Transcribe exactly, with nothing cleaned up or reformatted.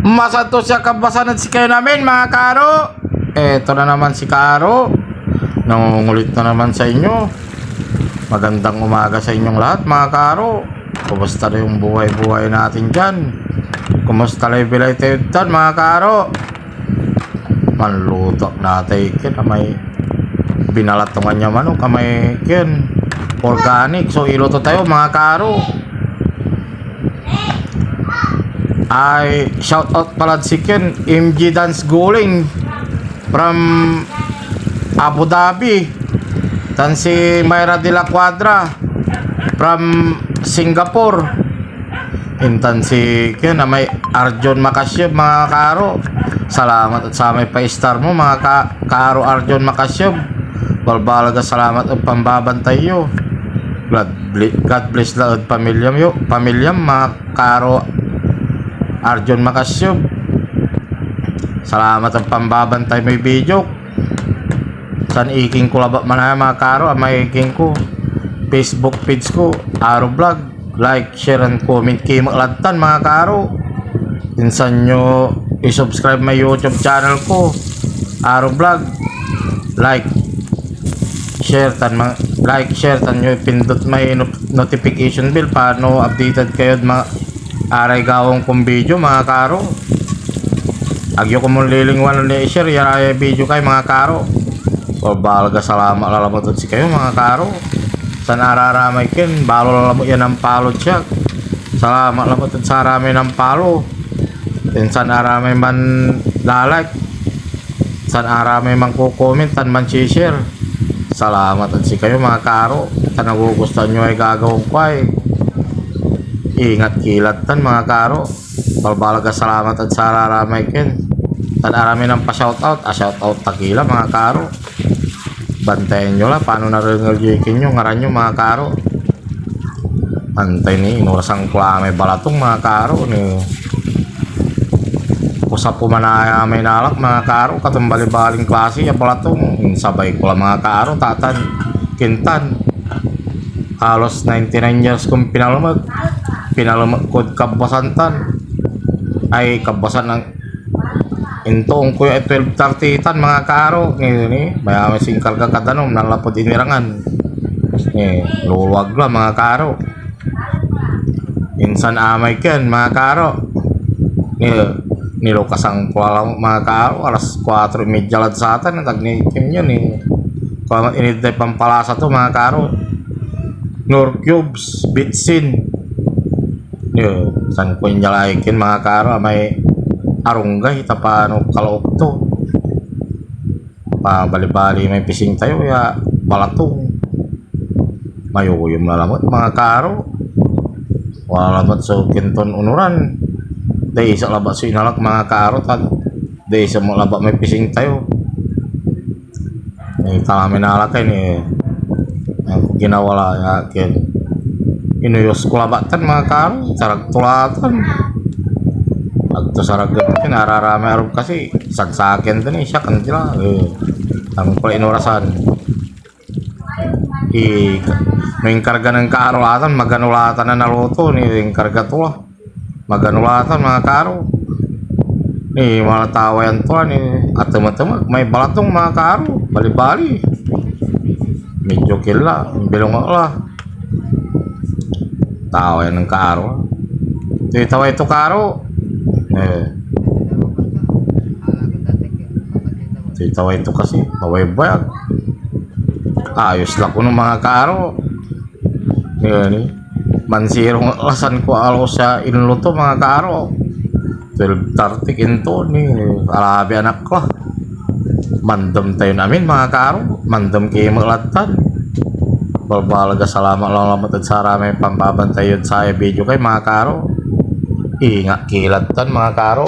Masantos ya kabuasan ed sikayon amin, mga kaaro. Eto na naman si Kaaro. Nangungulit na naman sa inyo. Magandang umaga sa inyong lahat, mga kaaro. Kumusta na yung buhay-buhay natin dyan? Kumusta lay bilay tayo dyan, mga kaaro? Manluto ak natay ken amay binalatongan ya manok, amay ken organic. So, iluto tayo, mga kaaro. Ay, shout out palad si Ken, M G Dance Guling from Abu Dhabi, tan si Myra de la Cuadra from Singapore, intan si Ken, amay Arjun Makasyeb, mga kaaro. Salamat ed samay pa-star mo, mga ka-, kaaro Arjun Makasyeb. Balbaleg a salamat ed pambabantay yo. God ble-, God bless la ed pamilyam yo, pamilyam, mga kaaro Arjun Makasyeb. Salamat ed pambabantay moy video. San iking ko labat manaya, mga kaaro, amay iking ko, Facebook page ko, Aro Vlog. Like, share, and comment ki met lad tan, mga kaaro. Insan yo i-subscribe may YouTube channel ko, Aro Vlog. Like, share tan ma-, like, share tan yo ipindot may no-, notification bell pano updated kayod mga aray gawaen kon video, mga kaaro. Agyo komon lilingwanan ya i-share ya ray video kay, mga kaaro. Balbaleg a salamat lalamet ed sikayo, mga kaaro. San araramay ken, balo lalamet ya nampalo ed siak. Salamat lamet ed saramay nampalo. Insan aramay manlalike. San aramay manko-comment tan mansi-share. Salamat ed sikayo, mga kaaro, ta nagugustuhan yo ay gagawaen ko ay. Ingat ki lad tan, mga kaaro. Balbaleg a salamat ed sararamay ken. Tan aramay nanpa-shoutout, a shoutout ta ki la, mga kaaro. Bantayan yo la, pano narengel yoy ken yo, ngaran yo, mga kaaro. Antay ni, inorasan ko la may balatong, mga kaaro, ni. Kusa po manaya may nalak, mga kaaro, katon balibalin klase ya balatong. Insabay ko la, mga kaaro, tatan, kintan. Halos ninety-nine years kon pinalemek. Pinalemek kod kabuasan tan. Ay, kabuasan ng Intoon ko ya twelve thirty tan, mga kaaro. Ni, ni, mayamay so inkarga kad danum, nanlapud inirangan. Ni, luluwag la, mga kaaro. Insan amay ken, mga kaaro. Ni, nilukasan ko la, mga kaaro, alas kuatro y media lad satan, tagni kim yun, eh. Kuamat initday pampalasa to, mga kaaro. Knorr cubes, bitsin. Yo, san ko inyalay ken, mga kaaro, amay arunggay, tapano kalaok to. Pabalibali may pising tayo, ya balatong. Mayoyom la lamet, mga kaaro. Wala lamet so kinton onoran. Daiset labat so inalak, mga kaaro, tan daiset met labat may pising tayo. Ni, tama may nalakay ni, ang ginawa la ya ken. Inoyos ko labat tan, mga kaaro, sarag to la tan. Agto sarag ken, araramay arum kasi, sagsaken to ni, siak, anti la, eh. Ang pala inorasan. I, no inkarga nen kaaro la tan, magano la tan a naluto, ni inkarga to la. Magano la tan, mga kaaro. Ni, malatawayan to, ni, atemetemek may balatong, mga kaaro. Balibali. Medyo kila, bilong la. Tawayan nen kaaro. Ito itaway to, kaaro. Eh. Ito itaway to kasi, taway bayag. Ayos la kuno, mga kaaro. Yan, eh. Mansirong lasan ko alos ya inluto, mga kaaro. Twelve thirty kinto ni, alabi anak ko. Mandem tayon amin, mga kaaro. Mandem ki met lad tan. Balbaleg a salamat la lamet ed saramay pampabantay yod saya video kay, mga kaaro. Ingat ki lad tan, mga kaaro.